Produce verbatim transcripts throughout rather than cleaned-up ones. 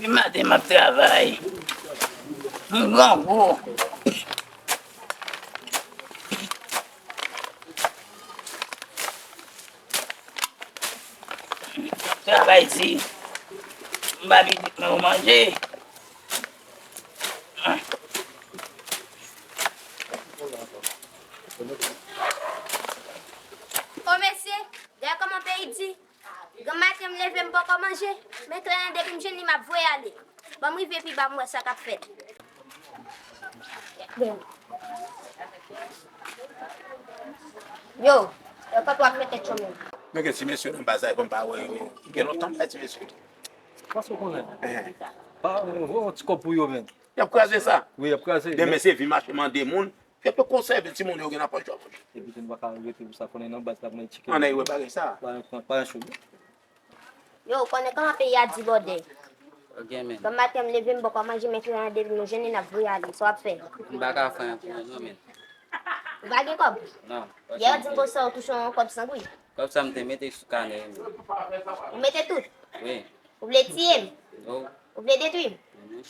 Maten m ap travay. M grangou. M ap travay si m pa pitit mwen pou manje. O mesye, gade kòman peyi di. Granm maten m leve m poko manje, men kleren depi m jwenn li m ap voye ale. Ban m rive pi ba m wè sa k ap fèt. Yo, yo, kote w ap mete tchonmen? Men gen ti mesye nan baz la, e konn pa wè yo. Gen lontan m pa ti mesye. Paske w konnen. Pa voye yon ti kòb pou yo, men. Y ap kraze sa. Wi, y ap kraze. Demen se vin mache mande moun. Fè pe konsève timoun yo gen nan pòch yo. Epi tou nou pa ka rete pou sa konnen nan baz la pou mwen tike. Ann al wè bagay sa. Pa yon, pa yon chou. Yo, ou konnen kòman peyi a di bòdè. Ok, men. Granm maten m leve m poko manje men kleren depi nou jwenn li n ap voye ale. Sa w ap fè? M pa ka fè anyen pou ou non, men. Ou pa gen kòb? Non. Yè yo di m pou sa ou touche yon kòb san gouy. Kòb sa m te mete sou kanè, men. Ou mete tout? Wi. Ou vle tiye m? Non. Ou vle detwi m?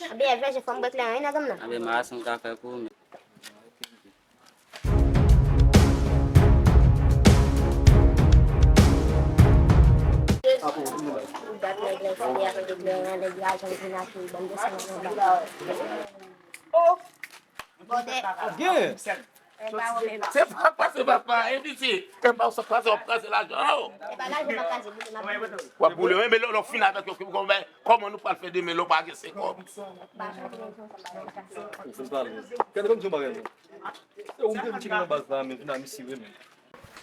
Anben, F V G, fò m bwè kleren wi nan granm nan. Anben, m a sa m ka fè pou ou, men. Dat nèg la, se te ap de kleren, nèg la janm vin ak li, bann desann anba. Bòdè. Gen. Se pa pase papa, e piti, e pa w sa kraze, w ap kraze lajan w. E pa lajan m ap kraze, boule m ap boule. W ap boule, men lè w fin avèk yo, kòman nou pral fè demen lè w pa gen senkòb? Gade kòm se yon bagay non. Se ou m te vin tcheke nan baz la, men vin a misye vre, men.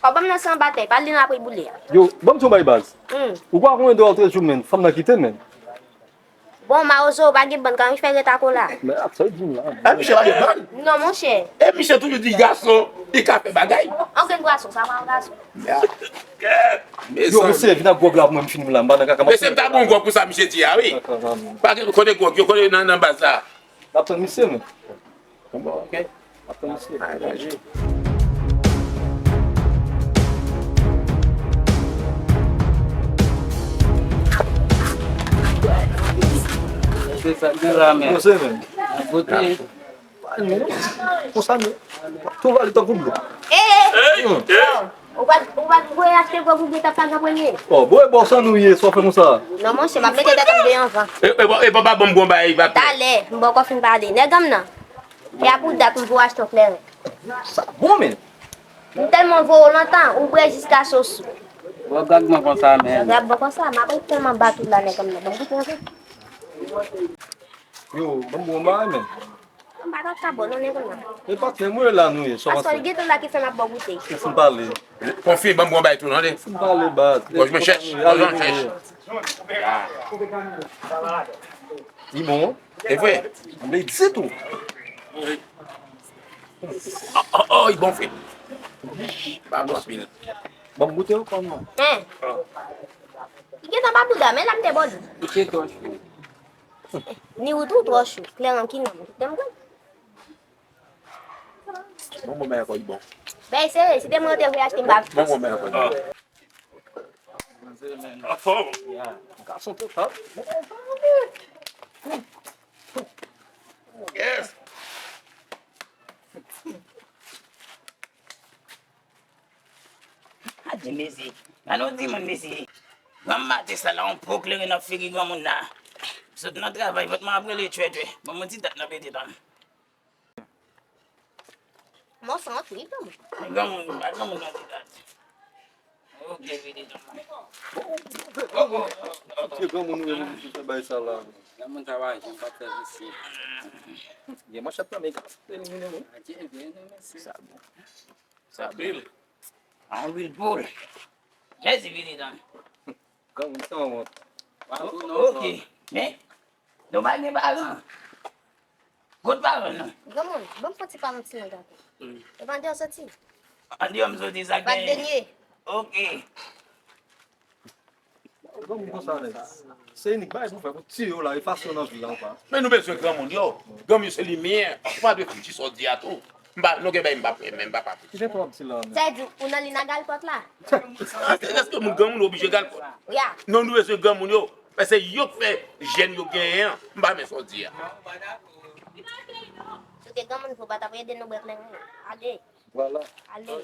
Kòb ban m nan se yon batay, pa li nan apre boule a. Yo, ban m di yon bagay baz. Hmm. Ou pa konnen de ou trèz jou, men, fanm nan kite, men. Bon, mawozo, ou pa gen bann, kòman w fè ret ak ou la? Men ap sa di m la. E misye pa gen bann? Non, monchè. E misye toujou di gason, li ka fè bagay. Ankenn gason, sa pa yon gason. Yo, mesye, vin ak gwòg la pou mwen, m fini la, m pa nan kaka. Mesye, m ta bon gwòg pou sa misye di a, wi. Pa gen, kote gwòg, yo kote nan, nan baz la. N ap tann misye, men. Bon, ok. N ap tann misye. Ay, manje. Se sa k gen la, men. Bon, se men. Bote. Pa nou, non. Konsa, men. Tou vale tankou dlo. Eh, eh. Hmm. Ou pa, ou pa voye achte gwo goute tap la nan premye. Oh, bon, e bò sa nou ye, sa w fè konsa? Non, monchè, m ap mete tèt andeyo anvan. E, e, bon, e, bon, pa ban m bon bagay, pa pè. Talè, m poko fin pale. Nèg an m nan. E a pou dat m pou achte yon kleren. Sa bon, men. M tèlman voye w lontan, ou bwè jiska sos ou. Bon, gad mwen konsa, men. Gad mwen konsa, m ap tèlman bat ou la, nèg an m nan. Bon, goute yon kou. Yo, ban m bon bagay, men. M pa t ap ka bò non, nèg ou nan. E patnè m wi la nou ye, sa w panse? Paske li gentan la ki fè m ap bò goute. Ou fin pale. Konfi, ban m bon bagay tou, tande? Fin pale, baz. Bon, mwen chèch, bon, mwen chèch. Li bon? E vre? M vle di tou. Oh, oh, oh, li bon, frè. Pa bon anpil. Ban m goute yo, kòman? Hein? Li gentan pa bouda, men l ap te bò li. Li te twò cho. Ni ou tou twò cho. Kleren ki non, kite m konn. Bon, bon, men ankò li bon. Bèy serye, si te mwen te vle achte m pa. Bon, bon, men ankò li bon. Anfòm. Gason total. Yes. Adye mesye, gade yon timoun mesye. Granm maten sa la, yon po kleren nan figi granmoun la. Sot nan travay, vant mwen ap rele tchwè tchwè. Ban mwen ti dat nan pete tann. Mò sa antre wi granmoun. Granmoun, pa granmoun nan ti dat. Ok, vini tann. Bon, bon, bon, bon. Granmoun ou ye, moun ki fè bay sa la. Granmoun sa pa janm pa fè visi. Gen manchèt nan men, elimine moun. Adye, vini mesye. Sa bon. Sa pil. An wil poul. Jezi vini tann. Granmoun san wont. Ok. Men, nou pa gen paran. Kot paran nou? Granmoun, ban m fon ti paran ti nèg ankò. E pa andeyò soti? Andeyò m soti, sa gen. Pa t denye. Ok. Granmoun konsa nèg. Se inik bagay pou fè pou tiye yo la, efase yo nan vi a ou pa. Men nou bezwen granmoun yo. Granmoun yo se limyè. Ou pa dwe fouti sa w di a tou. M pa, nou gen bagay m pa fè, men m pa pa. Ki jan w ap di la menm? Sa di, ou nan li nan galpòt la? Èske moun granmoun oblije galpòt? Ya. Non, nou bezwen granmoun yo. Men se yo k fè jèn yo genyen an. M pa renmen sa w di a. Si w te granmoun, pou w pa t ap ede nou bwè kleren. Ale, Vwala. ale.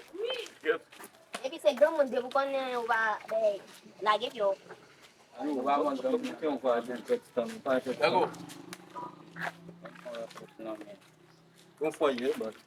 Epi se granmoun, depi w konnen ou pa bay, lage pye w. Yo, w pa konn granmoun ke yon vwazen pèt tan, pa pèt tan. Dago. Yon fwa ye, bòs.